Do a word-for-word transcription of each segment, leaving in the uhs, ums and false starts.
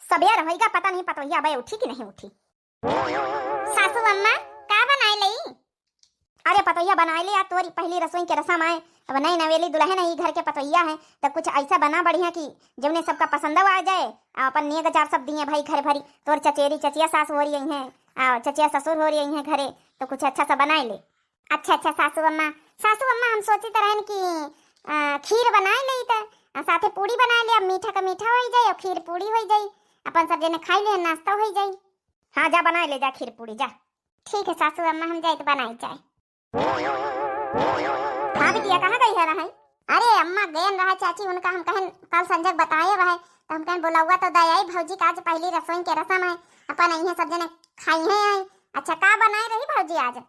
सबेर होइगा, पता नहीं पतोहिया अबे उठी कि नहीं उठी। सासू अम्मा, का बनाए लई? अरे पतोहिया, बनाए ले यार, तोरी पहली रसोई के रसम आए। अब नई नवेली दुल्हन है, ई घर के पतोहिया है, तो कुछ ऐसा बना बढ़िया कि जौने सबका पसंद आ जाए। आ अपन नेग चार सब दिए भाई घर भरी, तोर चचेरी चचिया सास हो रही है, आ चचिया ससुर हो रही है घरे, तो कुछ अच्छा सा बनाए ले। अच्छा अच्छा सासू अम्मा, सासू अम्मा, हम सोचित रहन कि आ, खीर बनाए ले त, आ, साथे पूड़ी बनाए ले, अब मीठा का मीठा हो जाए और खीर पूड़ी हो जाए, अपन सब जने खाई ले, नाश्ता हो जाए। हाँ जा, बनाए ले जा खीर पूड़ी जा। ठीक है सासू अम्मा, हम जाए तो बनाई जाए। हाँ बिटिया, कहाँ गई है रहाई? अरे अम्मा गयन रहा चाची, उनका हम कहन कल संजय बताए रहे, तो हम कहन बुलावा तो दे आई भौजी का आज पहली रसोई के रसम है, अपन इहे सब जने खाई है आई। अच्छा का बनाए रही भौजी आज?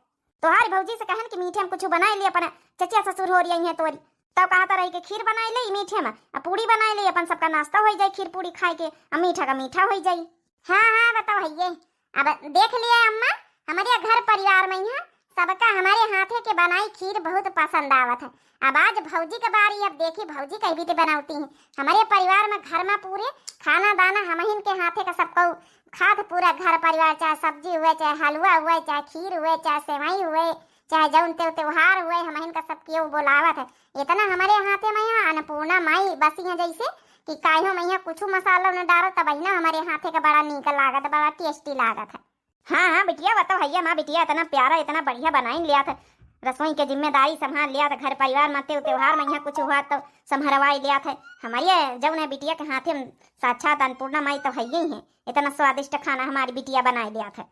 तोहार भौजी से कहन कि मीठे में कुछ बनाए ले, अपन चचिया ससुर हो रही है तोरी, तब कहता रही कि खीर बनाए ले मीठे में, आ पूड़ी बनाए ले, अपन सबका नाश्ता हो जाए खीर पूड़ी खाए के, आ मीठा का मीठा हो जाए। हाँ हाँ बताओ है ये, अब देख लिया अम्मा, हमारे घर परिवार में यहाँ सबका हमारे हाथे के बनाई खीर बहुत पसंद आवत है। अब आज भौजी के बारी, अब देखी भौजी कई बीते बनावती हैं। हमारे परिवार में घर में पूरे खाना दाना हमहिन के हाथे का सबको खात पूरा घर परिवार, चाहे सब्जी हुए, चाहे हलवा हुए, चाहे खीर हुए, चाहे सेवई हुए, चाहे जौन ते त्योहार हुए, हमहिन का सबके वो बोलावत है। इतना हमारे हाथे में यहाँ अन्नपूर्णा माई बसी है जैसे कि काहो में यहाँ कुछ मसाला न डारो, तब ना हमारे हाथे का बड़ा नीक लागत, बड़ा टेस्टी लागत है। हाँ हाँ बिटिया, बताओ भैया, माँ बिटिया इतना प्यारा, इतना बढ़िया बनाइन लिया था, रसोई के जिम्मेदारी संभाल लिया था, घर परिवार में ते त्योहार में यहाँ कुछ हुआ तो संभरवाई लिया था। हमारी ये जौन है बिटिया के हाथे में साक्षात अन्नपूर्णा माई तो है ही है, इतना स्वादिष्ट खाना हमारी बिटिया बनाए लिया था।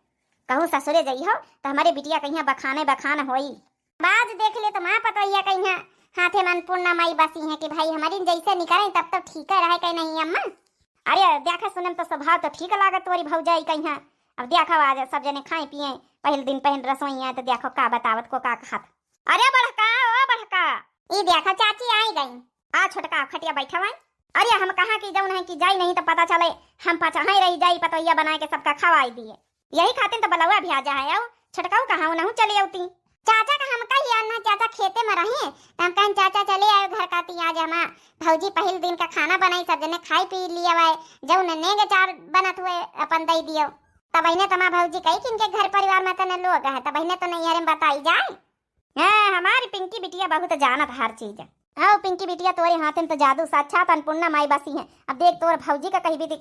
कहूँ ससुरे जई हो तो हमारे बिटिया कहिया बखाने बखान होई। बाज देख ले तो माँ पतोहिया कहिया हाथे में अन्नपूर्णा माई बसी है कि भाई हमारी जैसे निकले तब तो ठीक है रहे कहीं नहीं अम्मा। अरे देखा सुने में तो स्वभाव तो ठीक लागत तोरी भौजाई कहिया। अब देखो आज सब जने खाए पिए, पहले दिन पहले रसोई आए तो देखो का बतावत को का कहत। अरे बड़का, ओ बड़का। ई देखो चाची आई गई। आ छोटका खटिया बैठा हुआ। अरे हम कहा कि जौन है कि जाई नहीं तो पता चले हम पचाहे रही जाई, पतोहिया बनाए के सबका खवाई दिए। यही खातिर तो बलौआ भी आ जा है। आओ छोटकाऊ कहाँ उनहु चली अउती। चाचा का हम कही अन्ना चाचा खेते में रहे, तो हम कहन चाचा चले आयो घर काती, आज हमा भौजी पहिल दिन का खाना बनाई, सब जने खाई पी लिया हुआ है, जौन नेग चार बनत हुए अपन दे दियो। तब इन्हें तमा भौजी कही कि इनके घर परिवार में तने लोग है, तब इन्हें तो नहीं हरे बताई जाए। हाँ, हमारी पिंकी बिटिया बहुत जानत हर चीज। आओ पिंकी बिटिया, तोरे हाथे में तो जादू साक्षात अन्नपूर्णा माई बसी है। अब देख तोर भौजी का कहीं भी देख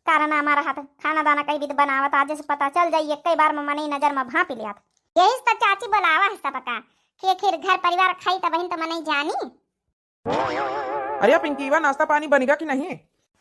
कारनामा रहत, खाना दाना कहीं भी तो बनावत, आज से पता चल जाई, एक बार में मनई नजर में भांप लियात। यही से तो चाची बोलावा है सबका, कि आखिर घर परिवार खाई तब तो मनई जानी। अरे पिंकीवा, नाश्ता पानी बनेगा कि नहीं?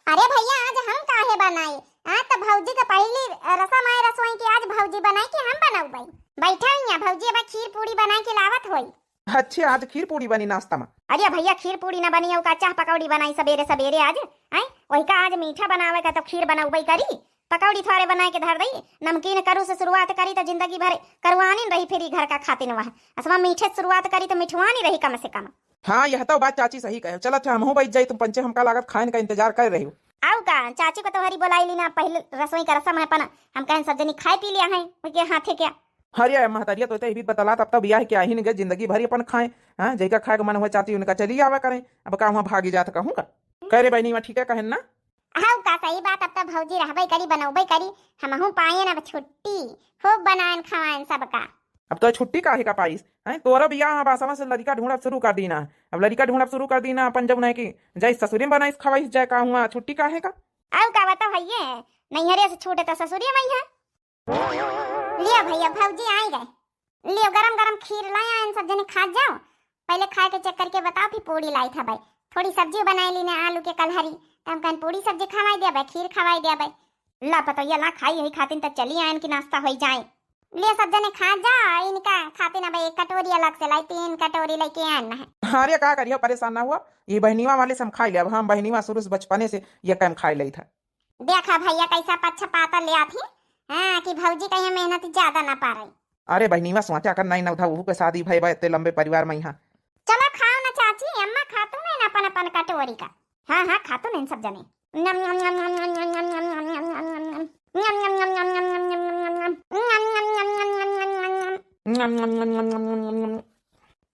अरे भैया, आज हम काहे बनाई? आज तो भौजी के पहली रसम आए रसोई की, आज भौजी बनाई कि हम बनौबई? बैठा हुई हैं भौजी, अब खीर पूड़ी बनाई के लावत होई। अच्छे, आज खीर पूड़ी बनी नाश्ता में। अरे भैया, खीर पूड़ी ना बनी, का चाह पकौड़ी बनाई सबेरे सबेरे आज। आए, वही का आज मीठा बनावे का तो खीर बनौबई करी, पकौड़ी थोड़े बनाए के धर दई। नमकीन करू से शुरुआत करी तो जिंदगी भर करुआनिन रही, फिर ई घर का खातिन वह। असमा मीठे से शुरुआत करी तो मिठुआनी रही कम से कम। हाँ, यह तो बात चाची सही कहे। चलत है, हमहू बैठ जाई, तुम पंचे हमका लागत खाइन का इंतजार कर रही हो। आऊ का, चाची को तोहरी बोलाई ली ना, पहले रसोई का रसम है अपन, हम कहन सब जनी खाए पी लिया है, उनके हाथे क्या। अरे महतरिया, तो इतने भी बतला, तब तो बियाह के आही नहीं गए, जिंदगी भर अपन खाए। हाँ, जेका खाए का मन हुआ चाची, उनका चली आवा करें। अब का वहाँ भागी जात कहूँ का? कह रे बहनी, वहाँ ठीक है कहन ना? हाउ का सही बात, अब तो भौजी रहबे करी, बनौबे करी, हमहू पाएन अब छुट्टी, खूब बनाएन खवाएन सबका। अब तो छुट्टी काहे का पाइस? हैं, तोरा बियाह है, बासवा से लड़िका ढूंढब शुरू कर दीना। अब लड़िका ढूंढब शुरू कर दीना, अपन जब नहीं कि जाइस ससुरे में बनाइस खवाइस जाए का हुआ, छुट्टी काहे का? अब का बताओ भैया, नैहरे से छूटे तो ससुरे में ही है। लियो भैया, भौजी आई गए। लियो, गरम गरम खीर लाए हैं, सब जने खा जाओ। पहले खाए के check करके बताओ, फिर पूड़ी लाई था भाई। थोड़ी सब्जी बनाई ली ने आलू के कलहरी, तो हम कहन पूड़ी सब्जी खवाई दिया भाई, खीर खवाई दिया भाई। ला पतोहिया ला खाई, यही खातिन तो चली आयन कि नाश्ता होई जाए। ले सब जने खा जा, इनका खातिन अब एक कटोरी अलग से लाई, तीन कटोरी लेके आयन है। अरे का करियो, परेशान ना हुआ, ये बहनीवा वाले से हम खाई ले। अब हम बहनीवा शुरू से बचपने से ये काम खाई लेत है। देखा भैया कैसा पक्षपात ले आती, हाँ, कि भौजी कहीं मेहनत ज्यादा ना पा रही। अरे बहनीवा सोचा कर नहीं ना उठा, उहू के शादी भई बा इतने लंबे परिवार में यहाँ। चलो खाओ ना चाची, अम्मा खातू नहीं ना अपन अपन कटोरी का। हाँ हाँ खातू नहीं सब जने।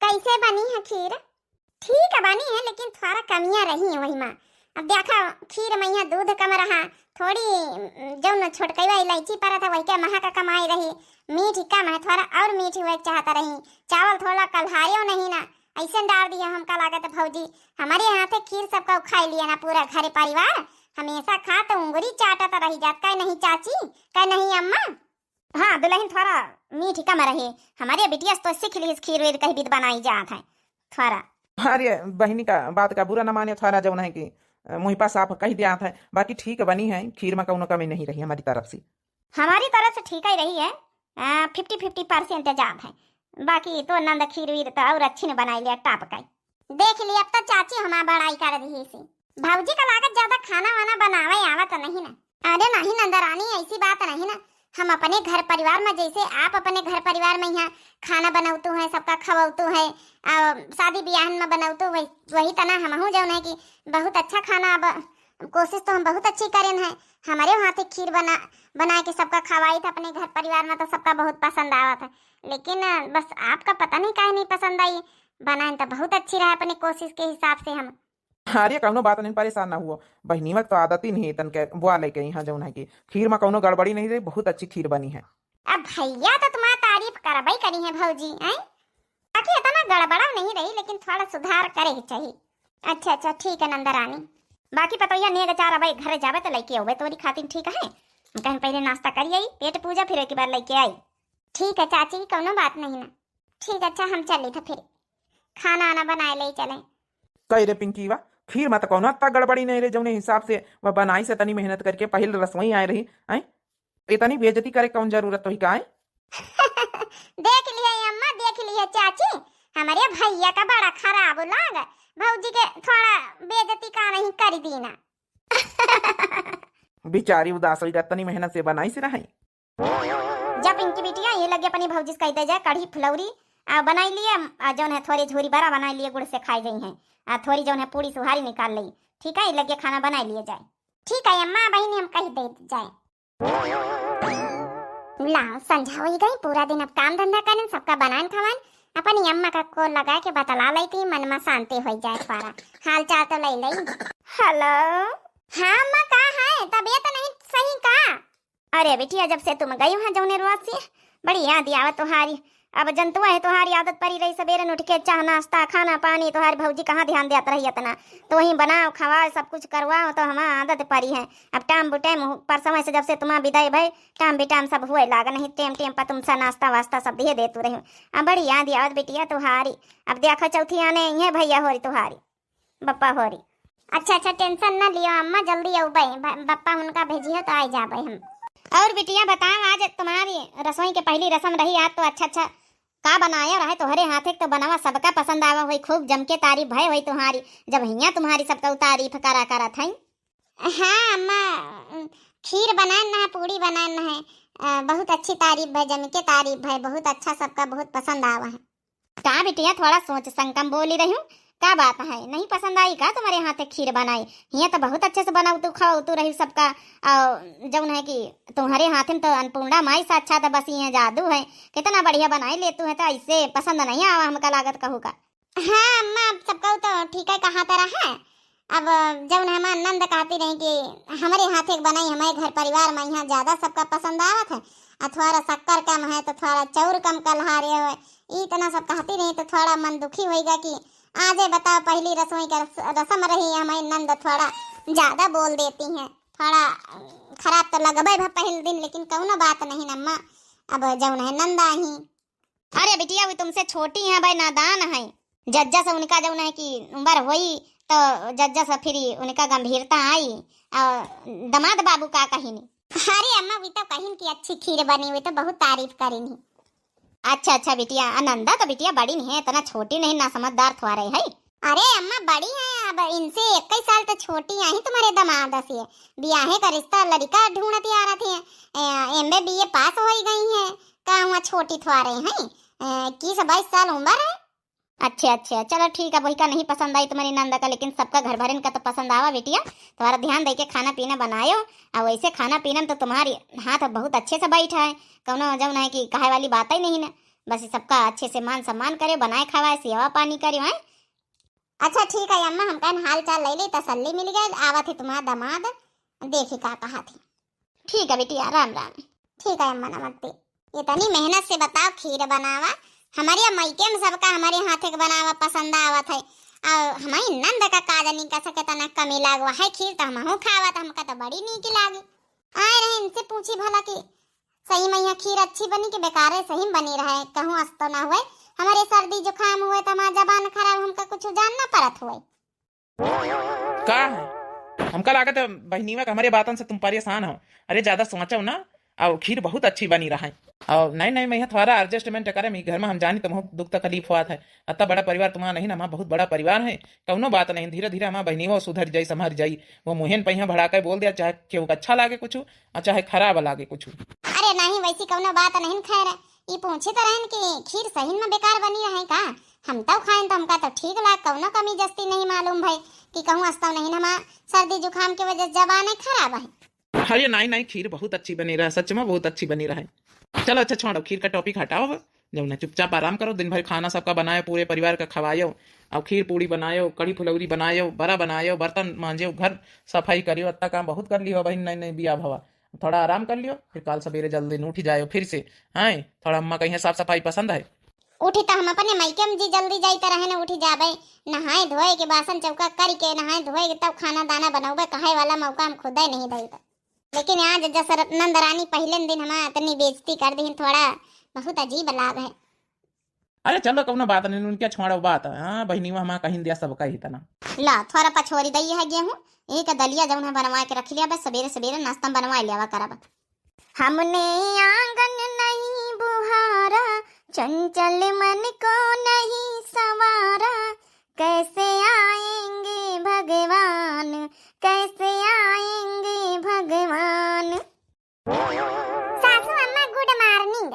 कैसे बनी है खीर? ठीक बनी है, लेकिन थोड़ा कमियां रही है वही माँ। अब देखा, खीर में यहाँ दूध कम रहा, थोड़ी, उम, जौन छोटकैवा इलायची परत है, वही के महक कमाई रही। मीठ कम है, थोड़ा और मीठ हुए के चाहत रही। चावल थोड़ा कल्हायो नहीं ना, ऐसे डाल दिया हमका लागत है भौजी। हमरे हाथे खीर सबका खाई लिया ना पूरा घर परिवार, हमेशा खात उंगली चाटत रही जात। कहे नहीं चाची, कहे नहीं अम्मा। हाँ दुलहिन, थोड़ा मीठ कम रहे, हमरे बिटिया से तो सीख ली खीर वीर कही बीत बनाई जात है थोड़ा। अरे बहिनी का बात का बुरा न माने, थोड़ा जौन है कि, अ, मुँह पा साफ कही दियात है, बाकी ठीक बनी है, खीर में कौनो कमी नहीं रही हमारी तरफ से। हमारी तरफ से ठीक ही रही है, फिफ्टी फिफ्टी परसेंट जात है, बाकी तो नंद खीर वीर तो और अच्छी ने बनाई लिया, टॉप का। देख ली, अब तो चाची हमार बड़ाई कर दी से। भौजी का लागत ज्यादा खाना वाना बनावे आवत नहीं ना। अरे नहीं नंदरानी, ऐसी बात नहीं ना, हम अपने घर परिवार में, जैसे आप अपने घर परिवार में यहाँ खाना बनौतू है, सबका खवौतू है, आ, शादी ब्याहन में बनौतू, वही, वही तना हमहू जौन है कि बहुत अच्छा खाना। अब कोशिश तो हम बहुत अच्छी करेन है, हमारे हाथे खीर बना, बना के सबका खवाई था अपने घर परिवार में, तो सबका बहुत पसंद आवत है। लेकिन अ, बस आपका पता नहीं काहे नहीं पसंद आई, बनाए तो बहुत अच्छी रहे अपने कोशिश के हिसाब से हम। अरे कौनो बात नहीं, परेशान ना हुओ बहिनी, में तो आदत ही नहीं तन के बुआ लेके यहाँ जौन है कि खीर में कौनो गड़बड़ी नहीं रही, बहुत अच्छी खीर बनी है। अब भैया तो तुम्हारा तारीफ करबई करी है भौजी, हैं? बाकी इतना गड़बड़ा नहीं रही, लेकिन थोड़ा सुधार करे के चाहिए। अच्छा अच्छा, ठीक है नंदरानी। बाकी पतोहिया नेग चार अबे घर जाबे तो लेके अबे तोरी खातिर, ठीक है? कहीं पहले नाश्ता करी आई, पेट पूजा, फिर एक बार लेके आई। ठीक है चाची, कौनो बात नहीं ना। ठीक, अच्छा हम चली तो फिर खाना आना बनाए ले चले। कही रे पिंकीवा, खीर में तो कौनो अत्ता गड़बड़ी नहीं रे, जौने हिसाब से वह बनाई से तनी मेहनत करके पहिल रसोई आए रही, आई इतनी बेइज्जती करे कौन जरूरत तो ही का है? देख लिया अम्मा, देख लिया चाची, हमारे भैया का बड़ा खराब लाग, भौजी के थोड़ा बेइज्जती का नहीं कर दीना। बेचारी उदास होई गा, तनी मेहनत से बनाई से रहे। जब इनकी बिटिया ये लगे अपनी भौजी से कह दे जाए कढ़ी फुलौरी आ बनाई लिए, आ जौन है थोड़ी झूरी बड़ा बनाई लिए, गुड़ से खाई जाई हैं, आ थोड़ी जौन है पूड़ी सुहारी निकाल ली। ठीक है, ये लगे खाना बनाई लिए जाए। ठीक है अम्मा, बहिनी हम कह दे जाए। लाओ, संझा होई गई, पूरा दिन अब काम धंधा करेन, सबका बनाएन खवाएन, अपनी अम्मा का call लगा के बतला लेती, मन में शांति होई जाए थोड़ा, हाल चाल तो ले लेई। हेलो। हाँ अम्मा, का है, तबीयत नहीं सही का? अरे बिटिया, जब से तुम गई हो जौने रोज से, बड़ी याद आवत तुहारी। अब जनतुआ है, तुहारी आदत परी रही सबेरे उठ के चाह नाश्ता खाना पानी, तुहारी भौजी कहाँ ध्यान देत रही इतना, तो वहीं बनाओ खवाओ सब कुछ करवाओ, तो हमार आदत परी है। अब टाइम बु टाइम पर समय से जब से तुम्हार विदाई भई, टाइम बे टाइम सब हुए लाग, नहीं टेम टेम पर तुमसे नाश्ता वास्ता सब दिए देतू रही। अब बड़ी याद आवत बिटिया तुहारी। अब देखो चौथी आने ये भैया होरी तुहारी, बप्पा होरी। अच्छा अच्छा, tension न लियो अम्मा, जल्दी अउबे, ब-, बप्पा उनका भेजियो तो आइ जाबे हम। और बिटिया बताओ, आज तुम्हारी रसोई के पहली रसम रही, आज तो अच्छा अच्छा का बनाया रहे तोहरे हाथे के, तो बनावा सबका पसंद आवा होई, खूब जम के तारीफ भय होई तुम्हारी, जब हियाँ तुम्हारी सबका तारीफ करा करत है। हाँ अम्मा, खीर बनान है, पूड़ी बनान है, अ, बहुत अच्छी तारीफ भय, जम के तारीफ भय, बहुत अच्छा, सबका बहुत पसंद आवा है। का बिटिया, थोड़ा सोच संकम बोली रही हूँ, का बात है, नहीं पसंद आई का तुम्हारे हाथे खीर बनाई? हियाँ तो बहुत अच्छे से बनाउतू खवाउतू रही सबका, और जौन है कि तुम्हारे हाथे में तो अन्नपूर्णा माई साक्षात बसी है, जादू है, कितना बढ़िया बनाई लेतू है, तो ऐसे पसंद नहीं आवा हमका लागत कहू का। हाँ अम्मा, अब सबका तो ठीक है कहा तरह है। अब जौन हमार नंद कहती रही कि हमरे हाथे के बनाई, हमारे घर परिवार में यहाँ ज्यादा सबका पसंद आवत है, आ थोड़ा शक्कर कम है तो थोड़ा चाउर कम कल्हा रहे हो, ई इतना सब कहती रही तो थोड़ा मन दुखी होइगा कि आजे बताओ, पहली रसोई का रस-, रसम रही, हमारी नंद थोड़ा ज्यादा बोल देती हैं, थोड़ा खराब तो लगबे भा पहले दिन, लेकिन कौनो बात नहीं अम्मा, अब जौन है नंद आई। अरे बिटिया, वो तुमसे छोटी हैं भाई, नादान हैं। जज्जा से उनका जौन है कि उम्र होई तो जज्जा से फिर उनका गंभीरता आई। और दामाद बाबू का कहिनी? अरे अम्मा, वी तो कहिन कि अच्छी खीर बनी, वी तो बहुत तारीफ करिनी। अच्छा अच्छा बिटिया, आनंदा तो बिटिया बड़ी नहीं है, इतना छोटी नहीं, ना समझदार थोड़े है। अरे अम्मा बड़ी है, अब इनसे इक्कीस साल तो छोटी आई तुम्हारे दामाद से। ब्याहे का रिश्ता लड़का ढूंढती आ रही है, एम बी बी ए पास हो गई है, का हुआ छोटी थोड़े हैं, इक्कीस बाईस साल उम्र है। अच्छे अच्छे, चलो ठीक है, वही का नहीं पसंद आई तुम्हारी नंद का, लेकिन सबका घर भरन का तो पसंद आवा बिटिया। थोड़ा ध्यान दे के खाना पीना बनायो, और वैसे खाना पीना में तो तुम्हारी हाथ बहुत अच्छे से बैठा है, कौनो जौन है कि कहे वाली बात ही नहीं ना। बस ये सबका अच्छे से मान सम्मान करे, बनाए खवाए, सेवा पानी करे, हैं? अच्छा ठीक है अम्मा, हम कहन हाल चाल ले ली, तसल्ली मिल गई, आवत है तुम्हारा दामाद। देखी का कहत ही। ठीक है बिटिया, राम राम। ठीक है अम्मा, नमस्ते। इतनी मेहनत से बताओ खीर बनावा, हमरे मइके में सबका हमरे हाथे के बनावा पसंद आवत है। और हमारी नंद का का जानी कैसे कितना कमी लागो है खीर, तो हमहू खावत, हमका तो बड़ी नीक लागे। आए रहे इनसे पूछी भला कि सही में यहाँ खीर अच्छी बनी कि बेकार है, सही में बनी रहे, कहूँ अस्तो ना हुए, हमारे सर्दी जुकाम हुए तो हमारा जबान खराब, हमका कुछ जान ना परत हुए। का है? हमका लागत है बहिनीवा का हमरे बातन से तुम परेशान हो। अरे ज्यादा सोचो ना, और खीर बहुत अच्छी बनी रहा है। और नहीं नहीं, मैं यहाँ थोड़ा adjustment करे, मैं घर में हम जानी तुम दुख तकलीफ हुआ था। अतना बड़ा परिवार तुम्हारा नहीं ना, हमारा बहुत बड़ा परिवार है। कौनो बात नहीं, धीरे धीरे हमारा बहिनीवा सुधर जाई, संभर जाई। वो मुहेन पे यहाँ भड़ाके बोल दिया, चाहे केहू का अच्छा लागे कुछ और चाहे खराब लागे कुछ। अरे नहीं, वैसी कौनो बात नहीं खैर, ई पूछे तो रहन कि खीर सही में बेकार बनी रहे का? हम तो खाएन तो हमका तो ठीक लाग, कौनो कमी जस्ती नहीं मालूम भई कि कहूँ अस्तो नहीं हमार सर्दी जुकाम की वजह से जबान है खराब है। अरे नहीं नहीं, खीर बहुत अच्छी बनी रहा, सच में बहुत अच्छी बनी रहा है। चलो अच्छा छोड़ो, खीर का topic हटाओ, जब ना चुपचाप आराम करो, दिन भर खाना सबका बनायो, पूरे परिवार का खवायो, और खीर पूड़ी बनायो, कढ़ी फुलौरी बनायो, बरा बनायो, बर्तन मांजो, घर सफाई करियो, अतना काम बहुत कर लियो बहिन, नहीं नहीं बिया भवा, थोड़ा आराम कर लियो, फिर काल सवेरे जल्दी उठ जायो फिर से। हाँ, थोड़ा अम्मा कहीं साफ सफाई पसंद है। उठी तो हम अपने मइके में जी जल्दी जाई तो रहे न उठी जाबे, नहाए धोए के बासन चौका करके नहाए धोए के तब खाना दाना बनौबे, कहे वाला मौका हम खुदे नहीं दई। लेकिन आज जस नंद रानी पहले दिन हमार इतनी बेइज्जती कर दी थोड़ा, बहुत अजीब लाग है। अरे चलो कौनो बात नहीं, उनके छोड़ो बात। हाँ बहिनीवा हमार कहीं दिया सबका ही तना। ला थोड़ा पछोरी दई है गेहूँ, एक दलिया जौन है बनवा के रख लिया, बस सवेरे सवेरे नाश्ता में बनवा लिया करब। हमने आंगन नहीं बुहारा, चंचल मन को नहीं संवारा, कैसे आएंगे भगवान, कैसे आएंगे भगवान। सासू अम्मा, good morning।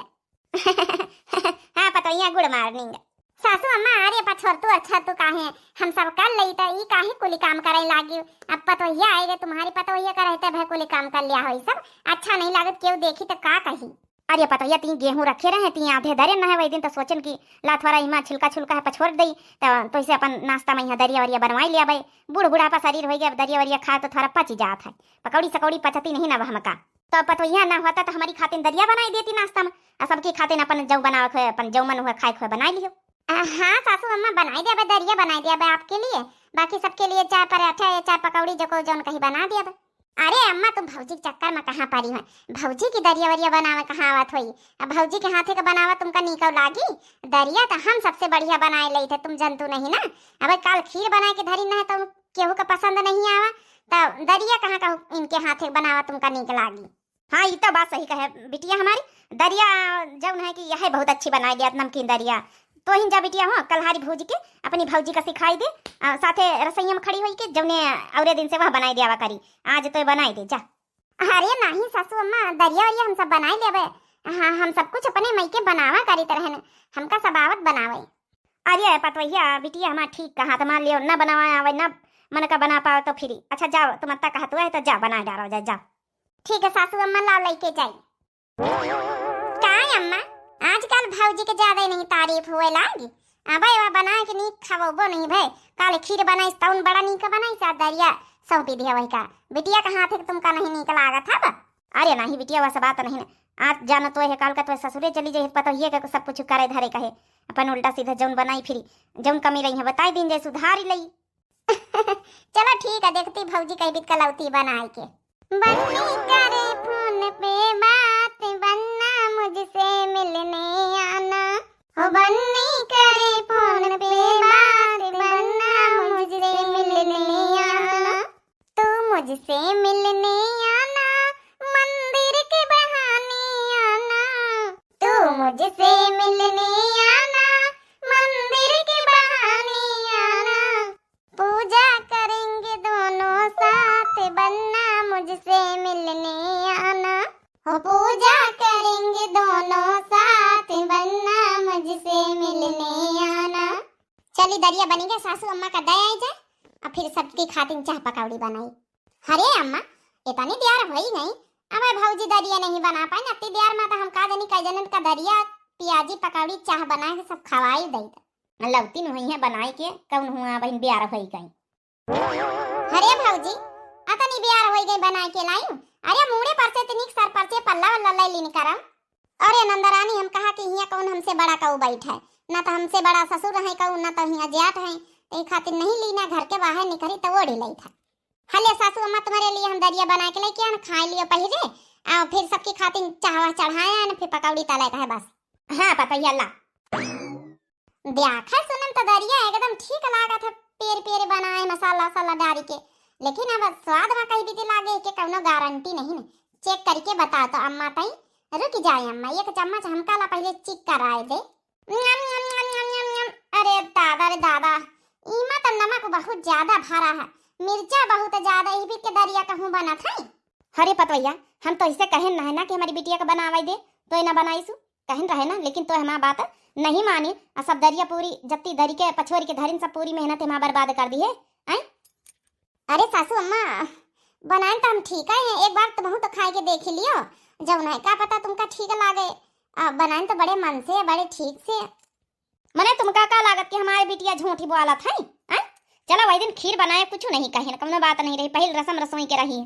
हाँ पतोहिया, good morning। सासू अम्मा, अरे पछोर तू, अच्छा तू काहे, हम सब कर लई त ई काहे कुली काम करे लागी? अब पतोहिया आए गए, तुम्हारी पतोहिया का रहते भई कुली काम कर लिया होई सब, अच्छा नहीं लागत, केहू देखी तो का कही? अरे पतोहिया, ती गेहूँ रखे रहे, ती आधे दरे न है, वही दिन तो सोचन कि ला थोड़ा इमा छिलका छुलका है पछोर दई, तो, तो इसे अपन नाश्ता में यहाँ दरिया वरिया बनवाई लिया भाई। बूढ़ बुढ़ापा शरीर होई गया, अब दरिया वरिया खाए तो थोड़ा पच जात है, पकौड़ी सकौड़ी पचती नहीं ना अब हमका। तो पतोहिया ना होता तो हमारी खातिन दरिया बनाई देती नाश्ता में, आ सबकी खातिन अपन जौ बनावे के, अपन जौ मन हुआ खाए के हुआ बनाई लियो। आ, हाँ सासू अम्मा, बनाई देबे, दरिया बनाई देबे आपके लिए, बाकी सबके लिए चाय पराठा या चाय पकौड़ी जो को जौन कही बना देबे। अरे अम्मा, तुम भौजी के चक्कर में कहाँ पड़ी हो? भौजी की दरिया वरिया बनावे कहाँ आवत होई? अब भौजी के हाथे के बनावा तुमका नीकौ लागी? दरिया तो हम सबसे बढ़िया बनाए लेई थे, तुम जनतू नहीं ना। अब काल खीर बनाए के धरी ना है तो केहू का पसंद नहीं आवा, तो दरिया कहाँ का इनके हाथे के बनावा तुमका नीक लागी? हाँ, ई तो बात सही कहे बिटिया हमारी। दरिया जौन है कि यह बहुत अच्छी बनाई दिया, नमकीन दरिया। तो हिन जा बिटिया हो, कल्हारी भौजी के, अपनी भौजी का सिखाई दे, आ, साथे रसोईया में खड़ी होई के, जौने औरे दिन से वह बनाई दियावा करी, आज तो बनाई दे जा। अरे नहीं सासू अम्मा, दरिया वरिया हम सब बनाई लेबे। हाँ, हम सब कुछ अपने मइके बनावा करी तरह, हमका सब आवत बनावे। अरे पतोहिया बिटिया हमार ठीक कहा, तो मान लियो ना बनावा आवे, ना मन का बना पाओ तो फिरी। अच्छा जाओ, तुम अत्ता कहत हुआ है तो जाओ बना डालो जा, जाओ। ठीक है सासू अम्मा, लाओ लेके जाई। काय अम्मा, आजकल भौजी के ज्यादा ही नहीं तारीफ हुए लागी। अबे वह बना के नीक खवबो नहीं भे, काल खीर बनाइस तौन बड़ा नीक बनाइस, आ दरिया सौंपी दिया वही का। बिटिया के हाथे के तुमका नहीं नीक लागत हब? अरे नहीं बिटिया, वह सब बात नहीं ना। आज जाना तो है, काल का तो ससुरे चली जाए, पतोहिए के सब कुछ करे धरे कहे, अपन उल्टा सीधा जौन बनाई फिरी, जौन कमी रही है बताई दीन, जैसे उधारी लई। चलो ठीक है, देखती भौजी कई बीत कलौती बनाए के। बन्नी करे फोन पे बात, बन्ना मुझसे मिलने आना। हो बन्नी करे फोन पे बात, बन्ना मुझसे मिलने आना। तू मुझसे मिलने आना, मंदिर के बहाने आना। तू मुझसे मिलने आना, मंदिर के बहाने आना। पूजा करेंगे दोनों साथ, बन्ना मुझसे मिलने आना। हो पूजा करेंगे दोनों साथ, बन्ना मुझसे मिलने आना। चली दरिया बनी गए, सासू अम्मा का दया आई जाए, और फिर सबकी खातिन चाह पकौड़ी बनाई। अरे अम्मा, इतनी देर होई गई, अब भौजी दरिया नहीं बना पाए, अति देर में तो हम का जानी कई जनन का दरिया, पियाजी, पकौड़ी, चाह बना के सब खवाई दई। लौती नु हुई है बनाए के, कौन हुआ बहिन, बेर होई गई। अरे भौजी, आ तनी बियार होई गई बनाए के लाइउ। अरे मूड़े पर से तनिक सर पर से पल्ला वल्ला ले लीन करम। अरे नंदरानी, हम कहा कि हियाँ कौन हमसे बड़ा कऊ बैठ है, ना तो हमसे बड़ा ससुर है कऊ, ना तो हियाँ जाट है, तो ये खातिर नहीं लीना, घर के बाहर निकली तो ओढ़ी लई था। हले सासू अम्मा, तुम्हारे लिए हम दरिया बना के लेके आन, खाए लियो पहले, आ फिर सबके खातिर चाहवा चढ़ाया न, फिर पकौड़ी तले का है बस। हाँ पतैया ला। देखा सुनम तो दरिया एकदम ठीक लागत है, पेर पेर बनाए मसाला वसाला डाल के, लेकिन अब स्वाद में कहीं भी लागे के कौनो गारंटी नहीं न। चेक करके बता तो अम्मा तई। रुक जाए अम्मा, एक चम्मच हमका ला पहले चेक कराए दे। ञम, ञम, ञम, ञम, ञम, ञम। अरे दादा रे दादा, इमा तो नमक बहुत ज्यादा भरा है, मिर्चा बहुत ज्यादा, इही के दरिया कहूँ बनत है। अरे पतवैया, हम तो ऐसे कहेन ना है ना कि हमारी बिटिया के बनावे दे, तो ये ना बनाईसु, कहेन रहे ना, लेकिन तो हमार बात नहीं मानी। आ सब दरिया पूरी जत्ती दरी के पछोरी के धरिन, सब पूरी मेहनत हमार बर्बाद कर दी है। आय? अरे सासू अम्मा, बनाइन तो हम ठीक है, एक बार तुमहू तो खाए के देख लियो, जौन है का पता तुमका ठीक लागे। आ, बनाइन तो बड़े मन से, बड़े ठीक से। मने तुमका का लागत कि हमारे बिटिया झूठी बोलत है? हैं? चलो वही दिन खीर बनाए, कुछ नहीं कहे, कौनो बात नहीं रही, पहिल रसम रसोई के रही।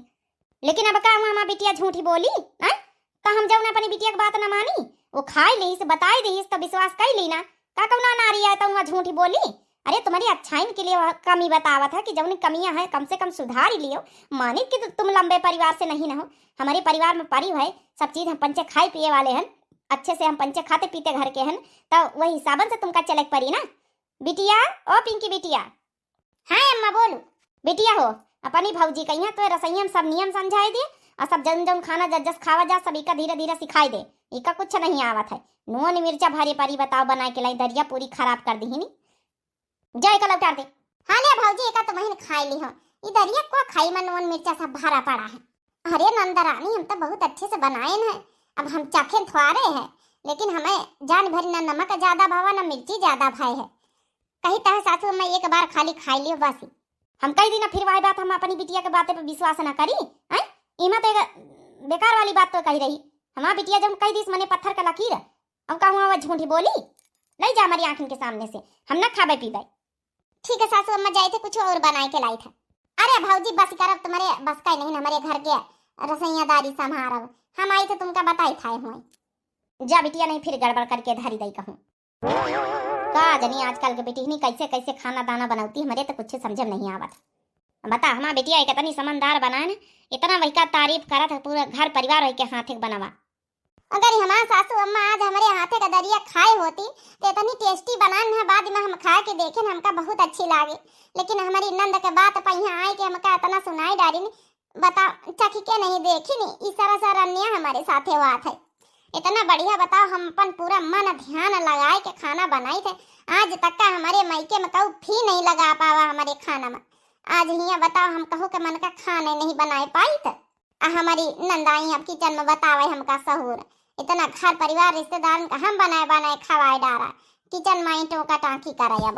लेकिन अब का हुआ, हमार बिटिया झूठी बोली, हैं? तो हम जौन अपनी बिटिया के बात न मानी, वो खाई लीस, बताई दीस, तो विश्वास कर ली ना। का कौना नारी है तो वहाँ झूठी बोली? अरे तुम्हारी अच्छाइन के लिए वह कमी बतावत है कि जौन कमियां है कम से कम सुधार ही लियो। मानित कि तु-, तुम लंबे परिवार से नहीं न हो, हमारे परिवार में परी है, सब चीज हम पंचे खाए पिए वाले हैं, अच्छे से हम पंचे खाते पीते घर के हैं, तो वही हिसाबन से तुमका चले के पड़ी ना। बिटिया, ओ पिंकी बिटिया। हाँ अम्मा, बोलू। बिटिया हो, अपनी भौजी कहिया तो रसोइया में सब नियम समझाए दे, और सब जौन जौन खाना जस जस खावा जा, सब इका धीरे धीरे सिखाए दे। इका कुछ नहीं आवत है, नून मिर्चा भारी परी बताओ, बनाए के लाई दरिया पूरी खराब कर दी ही नी। जा इका लौटार दे। हाँ ले भौजी, इका तो महीन खाए ली हो, ई दरिया को खाई में नून मिर्चा सब भरा पड़ा है। अरे नंदरानी, हम तो बहुत अच्छे से बनाए हैं, अब हम चखें थ्वारे हैं, लेकिन हमें जान भर ना नमक ज्यादा भावा ना मिर्ची ज्यादा भाए है। कही तह सासू अम्मा एक बार खाली खाई लियो बस। हम कही दी ना फिर वही बात, हम अपनी बिटिया के बातें पे विश्वास ना करी। हैं? इमा तो एक बेकार वाली बात तो कही रही। हमार बिटिया जब कही दीस मने पत्थर का लकीर, अब कहूँ वह झूठी बोली? ले जा हमारी आँखन के सामने से, हम ना खाबे पीबे। ठीक है सासू अम्मा, जाए थे कुछ और बनाए के लाई था। अरे भौजी बस करब, तुम्हारे बस का ही नहीं, हमारे घर के रसोईयादारी संभारब। हम आई थे तुमका बताई थाए हुए। जा बिटिया, नहीं फिर गड़बड़ करके धरी दई कहूँ। का जनी आजकल के बिटिहनी कैसे कैसे खाना दाना बनौती, हमरे तो कुछ समझे में नहीं आवत। बता, हमार बिटिया एक इतनी समझदार बनान, इतना वहिका तारीफ करत है, पूरा घर परिवार वही के हाथे के बनवा। अगर हमार सासू अम्मा आज हमरे हाथे का दरिया खाए होती, तो इतनी टेस्टी बनान है, बाद में हम खा के देखेन, हमका बहुत अच्छी लागे। लेकिन हमारी नंद के बात पर यहाँ आए के हमका इतना सुनाई डारिन, बताओ, चखी के नहीं देखी नी, ई सारा सारा अन्याय हमारे साथे हुआ था। इतना बढ़िया बताओ, हम अपन पूरा मन ध्यान लगाए के खाना बनाई थे, आज तक का हमारे मायके में कहू फी नहीं लगा पावा हमारे खाना में। आज हियाँ बताओ, हम कहू के मन का खाने नहीं बनाए पाई थे, आ हमारी नंदाई अब किचन में बतावे हमका सहूर। इतना घर परिवार रिश्तेदारन का हम बनाए बनाए खवाए डारा, किचन में टोका टाकी करे अब।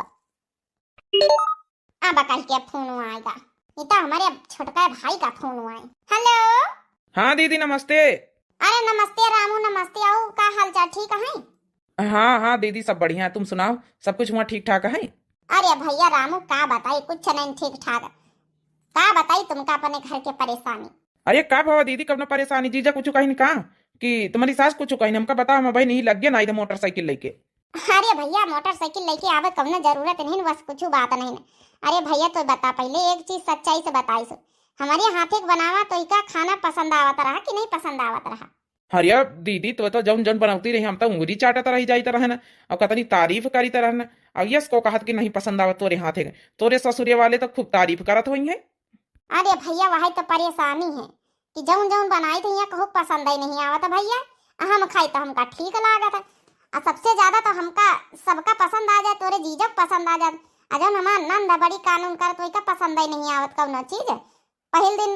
अब कल के फोन आएगा, ये तो हमारे छोटका भाई का फोन आए। हेलो। हाँ दीदी नमस्ते। अरे नमस्ते रामू, नमस्ते। आओ, का हाल चाल, ठीक है? हाँ हाँ दीदी, सब बढ़िया है, तुम सुनाओ, सब कुछ वहाँ ठीक ठाक है? अरे भैया रामू, का बताई, कुछ नहीं ठीक ठाक। का बताई तुमका अपने घर के परेशानी? अरे का भवा दीदी, कब ना परेशानी? जीजा कुछ कहीं का कि तुम्हारी सास कुछ कहीं, हमका बताओ, हम भाई नहीं लग गया ना इधर मोटरसाइकिल लेके। अरे भैया, मोटरसाइकिल लेके आवे कौनो जरूरत नहीं, बस कुछ बात नहीं। अरे भैया, तो बता पहले एक चीज सच्चाई से बताई सो, हमारे हाथे के बनावा तो इका खाना पसंद आवत रहा कि नहीं पसंद आवत रहा? अरे दीदी, तो, तो जौन जौन बनौती रही, हम तो उंगली चाटत रही जाइत रहन, और कतनी तारीफ करीत रहन, और यस को कहत कि नहीं पसंद आवत तोरे हाथे के। तोरे ससुरे वाले तो खूब तारीफ करत होई हैं। अरे भैया, वही तो परेशानी है कि जौन जौन बनाई थे यहाँ कहूँ पसंद ही नहीं आवत भैया। आ हम खाई तो हमका ठीक लागत है, आ सबसे ज्यादा तो हमका सबका पसंद आ जाए, तोरे जीजा के पसंद आ जाए। आ जौन हमार नंद बड़ी कानून करत, वही का पसंद ही नहीं आवत कौनो चीज। पहिल दिन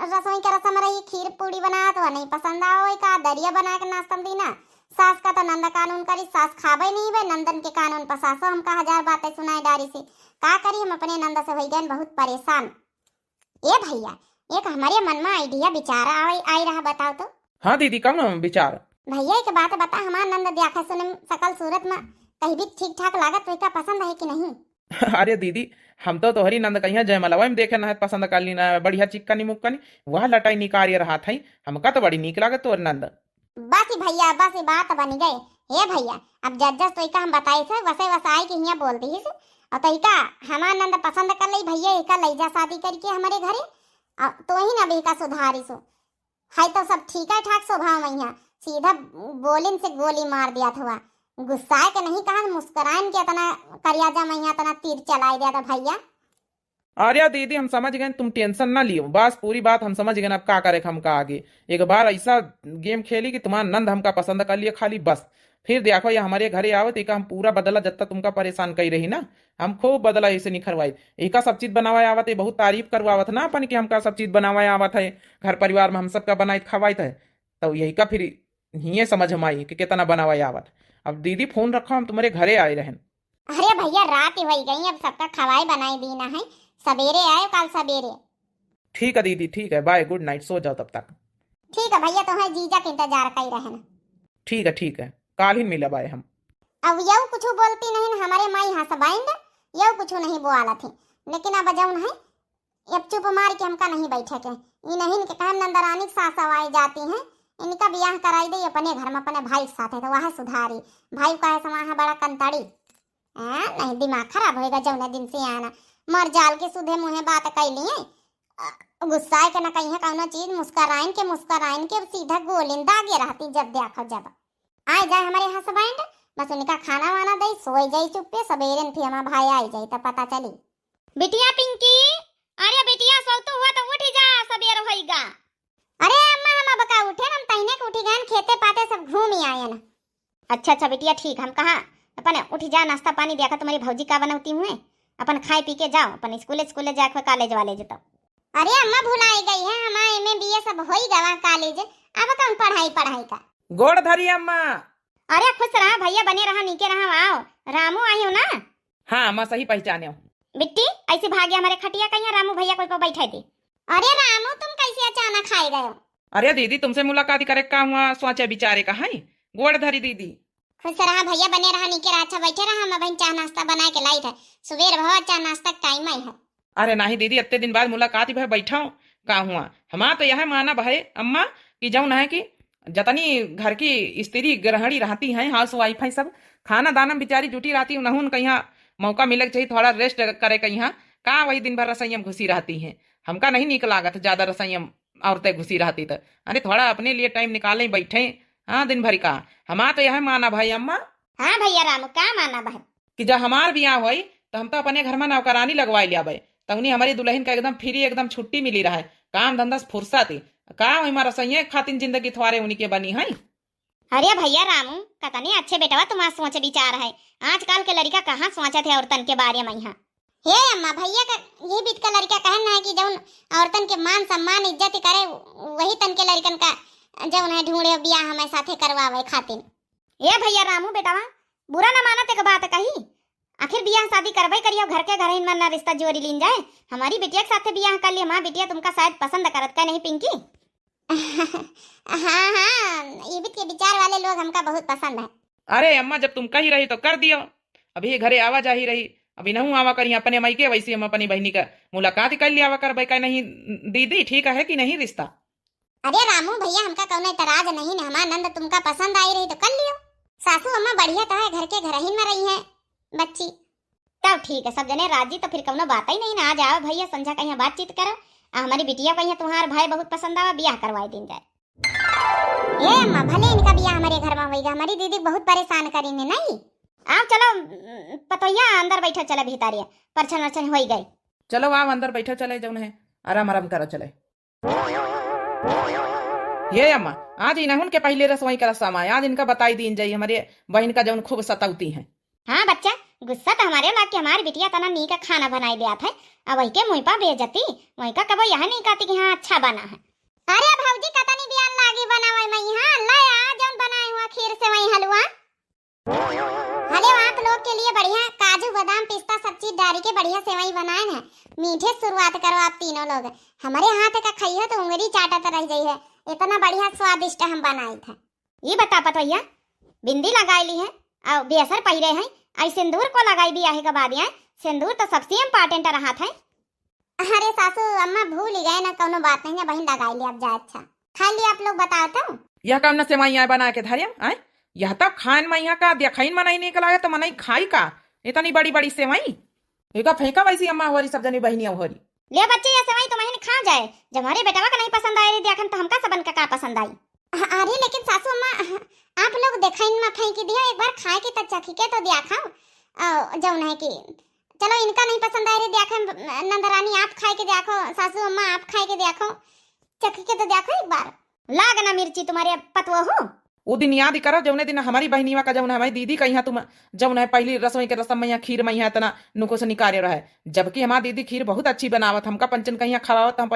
रसोई के रसम रही, खीर पूड़ी बनात, वह नहीं पसंद आवो, वही का दरिया बना के नाश्ता में दीना। सास का तो नंद कानून करी, सास खाबे नहीं बे, नंदन के कानून पर सासो हमका हजार बातें सुनाए डारी से। का करी, हम अपने नंद से होई गए बहुत परेशान। ए भैया, एक हमारे मन में आइडिया विचार आवे, आई रहा, बताओ तो। हाँ दीदी, कौन विचार? भैया, एक बात बता, हमार नंद देखा सुने में, सकल सूरत में कहीं भी ठीक ठाक लागत, तो का पसंद है कि नहीं? अरे दीदी, हम तो तोहरी नंद कहिया जयमलवा में देखे ना है, पसंद कर ली ना, बढ़िया चिक्कनी मुक्कनी, वह लटाई निकारिया रहत है, हमका तो बड़ी नीक लागे तोर नंद। बस भैया, बस ई बात बन गए। हे भैया, अब जस जस तोइका हम बताई से, वसे वसे आई के हियाँ बोल दीस। और तोइका हमार नंद पसंद कर लई भैया, एका लई जा शादी करके हमरे घरे। आ, तो ही ना बेका सुधारी सो। है तो सब ठीक है ठाक स्वभाव में हियाँ, सीधा बोलिन से गोली मार दिया थवा। गुस्साए के नहीं कहा, मुस्कुराइन के इतना करिया जा मैया, इतना तीर चलाई दिया था भैया। अरे दीदी, हम समझ गए, तुम tension ना लियो, बस पूरी बात हम समझ गए। अब का करे हमका आगे, एक बार ऐसा game खेली कि तुम्हारा नंद हमका पसंद कर लिया खाली, बस। फिर देखो, ये हमरे घरे आवत, एका हम पूरा बदला, जत्ता तुमका परेशान कई रही ना, हम खूब बदला ऐसे निखरवाई। एका सब चीज बनावे आवत है, बहुत तारीफ करवावत ना अपन कि हमका सब चीज बनावे आवत है, घर परिवार में हम सबका बनाई खवाइत है। तो यही का फिर हिये समझ में आई कि कितना बनावे आवत। अब दीदी फोन रखो, हम तुम्हारे घरे आए रहन। अरे भैया, रात ही होई गई, अब सबका खवाई बनाई दीना है, सवेरे आयो, काल सवेरे। ठीक है दीदी, ठीक है, bye, good night, सो जाओ तब तक। ठीक है भैया, तो है जीजा के इंतजार कई रहन। ठीक है, ठीक है, काल ही मिलब आए हम। अब यऊ कुछ बोलती नहीं न, हमरे माई husband यऊ कुछ नहीं बोआलत है, लेकिन अब जौन है, अब चुप मार के हमका नहीं बैठे के। ई नहीं के कहन नंदरानी के सास आई जाती हैं, इनका बियाह कराई दे अपने घर में अपने भाई के साथ है, तो वह सुधारी। भाई का है समा है बड़ा कंतड़ी। हाँ, नहीं, दिमाग खराब होएगा जौने दिन से आना। मर जाल के सुधे मुँहे बात कैली है। अ, गुस्सा के ना कहीं कौनो चीज, मुस्कराइन के, मुस्कराइन के सीधा गोलिन दागे रहती जब देखो जब। आए जाए हमरे husband, बस उनका खाना वाना दे, सोए जाए चुप्पे, सवेरे न फिर हमारा भाई आई जाए तब पता चली। बिटिया पिंकी, अरे बिटिया, सोतू हुआ तो उठ जा, सवेर होइगा। अरे अम्मा, हम अब का उठे, हम तहिने के उठी गए, खेते पाते सब घूम ही आए ना। अच्छा, अच्छा बिटिया, ठीक, हम कहा अपन उठ जा, नाश्ता पानी देखा तुम्हारी भौजी का बनौती हुए, अपन खाए पी के जाओ, अपन स्कूले स्कूले जाए, college वाले जतौ। अरे अम्मा, भुलाई गई है, हमारे M A B A सब होई गवा college, अब कौन पढ़ाई पढ़ाई का। गोड़ धरी अम्मा। अरे खुश रहा भैया, बने रहा, नीके रहा, आओ। रामू आयो ना? हाँ अम्मा, सही पहचाने हो। बिट्टी, ऐसे भागे हमारे खटिया कहिया, रामू भैया कोई पर बैठा दे। अरे रामू, तुम कैसे अचानक आए गए हो? अरे दीदी, तुमसे मुलाकात करे का हुआ, सोचे विचारे का है। गोड़ धरी दीदी। खुश रहा भैया, बने रहा, नीके रहा, अच्छा बैठे रहा, हम अबहिन चाह नाश्ता बनाए के लाइत है, सुबेर भवा चाह नाश्ता के time आई है। अरे नाही दीदी, इतने दिन बाद मुलाकात ही भय, बैठा हूँ, का हुआ? हमार तो यह मानब है अम्मा कि जौन है कि जतनी घर की स्त्री गृहिणी रहती हैं, housewife हैं सब, खाना दाना में बेचारी जुटी रहती, उन्होंने कहीं मौका मिले के चाहिए थोड़ा rest करे कहीं। का वही दिन भर रसोई में घुसी रहती हैं? हमका नहीं नीक लागत ज्यादा रसोई में औरतें घुसी रहती तो। अरे थोड़ा अपने लिए time निकालें, बैठें, हाँ, दिन भर का। हमार तो यह मानब है अम्मा। हाँ भैया रामू, का मानब है? कि जब हमार बियाह होई तो हम तो अपने घर में नौकरानी लगवाई लियाबे, तो उन्हीं हमारी दुल्हन का एकदम free, एकदम छुट्टी मिली रहे, काम धंधा से फुर्सत ही। का हमारा सैये खातिन जिंदगी थ्वारे उन्हीं के बनी है। अरे भैया रामू, कतने अच्छे बेटवा तुम्हार सोच विचार है। आजकल के लड़का कहाँ सोचत है औरतन के बारे में यहाँ। हे अम्मा, भैया का ये बीत का लड़का कहन है कि जौन औरतन के मान सम्मान इज्जत करे, वही तन के लड़कन का जौन है ढूंढे बियाह हमें साथे करवावे खातिर। ए भैया रामू बेटवा, बुरा न मानत एक बात कही, आखिर बियाह शादी करबे करियो, घर के घर ही में ना रिश्ता जोड़ी लीन जाए। हमारी बिटिया के साथे बियाह कर लिए, हमार बिटिया तुमका शायद पसंद करत का नहीं पिंकी? हाँ, हाँ, ये भी के विचार वाले लोग हमका बहुत पसंद है। अरे अम्मा, जब तुम कही रही तो कर दियो। अभी घरे आवा जाही रही, अभी नहूँ आवा करी अपने मायके, वैसे हम अपनी बहनी का मुलाकात कर लिया आवा करबे का नहीं दीदी, ठीक है कि नहीं रिश्ता? अरे रामू भैया, हमका कौनो एतराज नहीं न, हमार नंद तुमका पसंद आई रही तो कर लियो। सासू अम्मा बढ़िया तो है, घर के घर ही में रही है बच्ची। तब ठीक है, सब जने राजी तो फिर कौनो बात ही नहीं ना। आ जाओ भैया, संझा कहीं बातचीत करो, आ हमारी बिटिया कहीं तुम्हार भाई बहुत पसंद आवा, बियाह करवाए दिन जाए। ए अम्मा, भले इनका बियाह हमारे घर में होइगा, हमारी दीदी बहुत परेशान करी ने नहीं। आओ चलो, उम, पतोहिया अंदर बैठो, चले भीतरिया, परछन वरछन होई गए। चलो आओ अंदर बैठो, चले जौन है आराम आराम करो, चले। ये अम्मा, आज इन्हन के पहले रसोई का रसम आए, आज इनका बताई दीन जाई, हमारे बहन का जौन खूब सतावती हैं। हाँ बच्चा, गुस्सा तो हमारे लाग के हमारी बिटिया तना नीक खाना बनाई लियात है, अब वही के मुँह पर बेइज्जती, वही का कबो यह नहीं कहती कि हाँ अच्छा बना है। अरे भौजी, कतनी बियान लागी बनावे में, हाँ ले आ जौन बनाए हुआ खीर सेवई हलवा। हले आप लोग के लिए बढ़िया काजू, बादाम, पिस्ता सब चीज डाल के बढ़िया सेवई बनाए हैं। मीठे शुरुआत करो आप तीनों लोग। हमारे हाथ का खाइयो तो उंगली चाटत रह जाई है, इतना बढ़िया स्वादिष्ट हम बनाए थे। ई बता पतोहिया, बिंदी लगाई ली है और बेसर पहिरे हैं, आई सिंदूर को लगाई बियाहे के बाद यहाँ सिंदूर तो सबसे important रहत है। अरे सासू अम्मा, भूल ही गए ना, कौनो बात नहीं है बहिन, लगाई ले अब जाए। अच्छा, खा लिया आप लोग, बताओ तो। यह कौन सेवई आए बना के धरियम आए? यह तो खान में यहाँ का देखइन मनई निक लागे तो मनई खाई का? इतनी बड़ी बड़ी सेवई। एका फेंका वैसी अम्मा होरी, सब जनी बहिनी होरी। ले बच्चे, ये सेवई तो महीन खा जाए, जब हमारे बेटवा का नहीं पसंद आए रे देखन तो हमका सबन का का पसंद आई? अरे लेकिन सासू अम्मा, आप लोग देखइन में फेंकी दिया, एक बार खाए के तो चखी के तो दिया खाओ। अ, जौन है कि चलो इनका नहीं पसंद आए रे देखन, नंदरानी आप खाए के देखो, सासू अम्मा आप खाए के देखो, चखी के तो देखो एक बार। लाग ना मिर्ची तुम्हारे पतवा हो। वो दिन याद ही करो, जौने दिन हमारी बहनीवा का, जौन हमारी दीदी का यहाँ तुम, जौन है पहली रसोई के रसम में यहाँ खीर में यहाँ इतना नुको से निकारे रहे, जबकि हमारी दीदी खीर बहुत अच्छी बनावत, हमका पंचन का यहाँ खवावत, हम